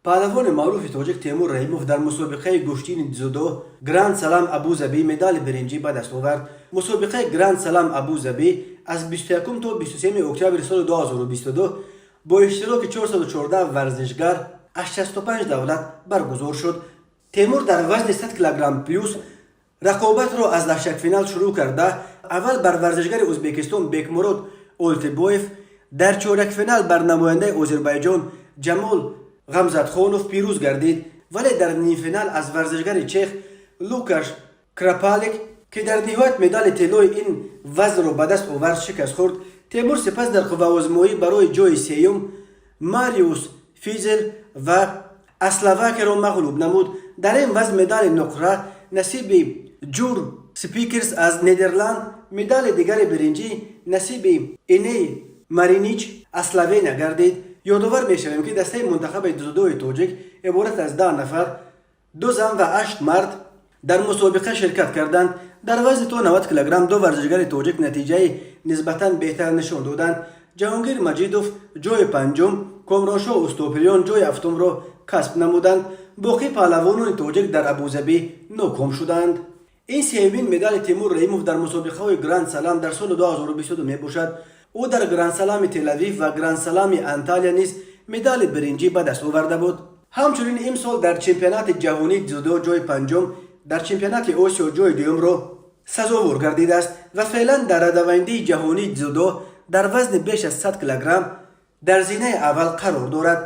Паҳлавони маъруфи тоҷик Темур Раҳимов дар мусобиқаи гӯштини дзюдо Гранд Салам Абузабӣ медали биринҷӣ ба даст овард. Мусобиқаи Гранд Салам Абузабӣ аз 21 то 23 октябри соли 2022 бо иштироки 414 варзишгар аз 65 давлат баргузор шуд. Темур дар вазни 100 килограмм плюс рақобатро аз лашакфинал шурӯъ карда, аввал бар варзишгари Ӯзбекистон Бекмурод Олтибоев, дар чорякфинал бар намояндаи Озарбойҷон Ҷамол Ғамзатхонов пирӯз гардид, вале дар нимфинал аз варзишгари чех Лукаш Крапалик, ки дар ниҳоят медали тиллои ин вазнро ба даст овард, шикаст хӯрд. Темур сипас дар қувваозмоӣ барои ҷои сеюм Мариус Физел ва аз Словакияро мағлуб намуд. Дар ин вазн медали нуқра насиби Ҷур Спикерс аз Нидерланд, медали дигари биринҷӣ насиби Иней Маринич аз Словения гардид. Ёдовар мешавем, ки дастаи мунтахаби дзюдои тоҷик иборат аз 10 нафар, ду зан ва ҳашт мард, дар мусобиқа ширкат карданд. Дар вазни то 90 килограмм ду варзишгари тоҷик натиҷаи нисбатан беҳтар нишон доданд. Ҷаҳонгир Маҷидов ҷои панҷум, Комроншоҳ Устопириён ҷои ҳафтумро касб намуданд. Боқӣ паҳлавонони тоҷик дар Абузабӣ ноком шуданд. Ин сеюмин медали Тимур Раҳимов дар мусобиқаҳои Гранд Салам дар соли 2022 мебошад. Ӯ дар Грандсалами Телавив ва Грандсалами Анталия низ медали биринҷӣ ба даст оварда буд. Ҳамчунин имсол дар чемпионати ҷаҳонии дзюдо ҷои панҷум, дар чемпионати Осиё ҷои дуюмро сазовор гардидааст ва феълан дар радабандии ҷаҳонии дзюдо дар вазни беш аз 100 килограмм дар зинаи аввал қарор дорад.